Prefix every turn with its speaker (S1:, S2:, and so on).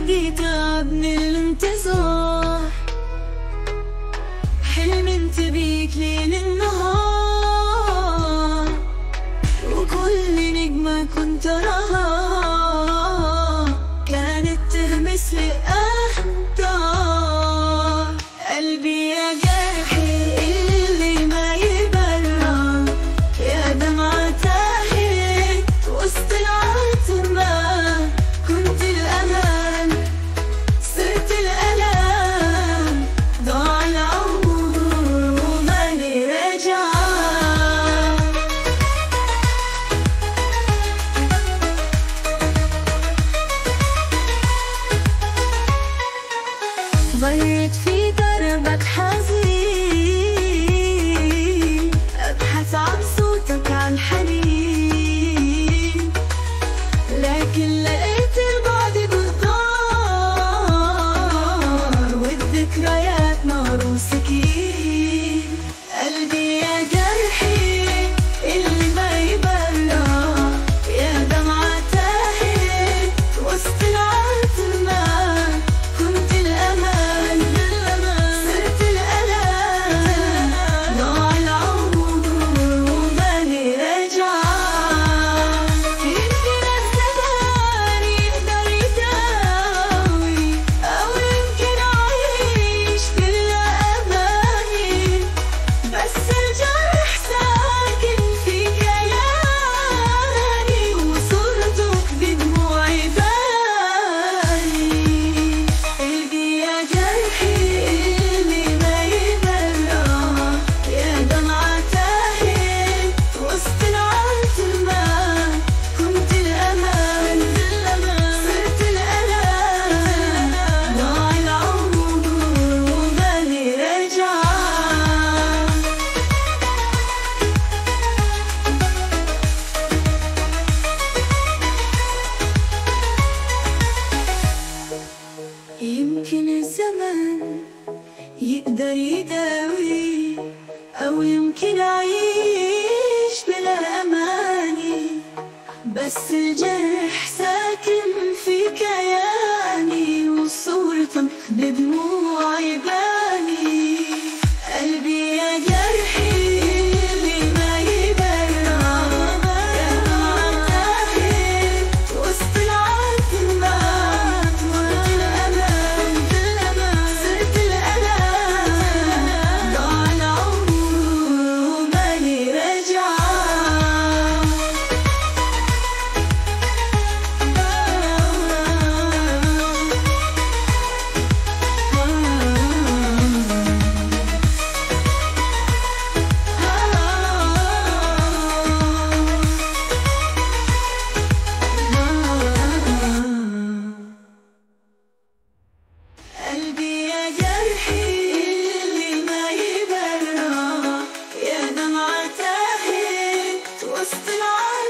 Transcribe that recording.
S1: قلبي تعبني الانتظار، حلمت بيك ليل النهار، وكل نجمة كنت أراها كانت تهمس لي أهدار. قلبي يا جرحي اللي ما يبرر، يا دمعة تاهت وسط العتمة، كنت الأمان صرت الألم، ضاع العمر وماني راجعة. ضيت في دربك حزين، أبحث عن صوتك عن حنين، لكن لقيت البعد جدار، والذكريات نار وسكين. قلبي يا جرحي اللي ما يبرر، يا دمعة تاهت وسط العتمة، كنت الأمان صرت الألم، ضاع العمر وماني راجعة. يمكن الزمان يقدر يداوي، أو يمكن أعيش بلا أماني، بس الجرح ساكن في كياني، وصورتك بدموعي باني. قلبي يا جرحي اللي ما يبرر، يا دمعة تاهت وسط العتمة، كنت الأمان صرت الألم، ضاع العمر وماني راجعة. يمكن الزمن يقدر يداوي، أو يمكن أعيش بلا أماني، بس الجرح ساكن في كياني، وصورتك بدموعي باني. قلبي يا جرحي اللي ما يبرر، يا دمعة تاهت وسط العتمة، كنت الأمان صرت الألم، ضاع العمر وماني راجعة. قلبي يا جرحي اللي ما يبرر، يا دمعة تاهت وسط العتمة.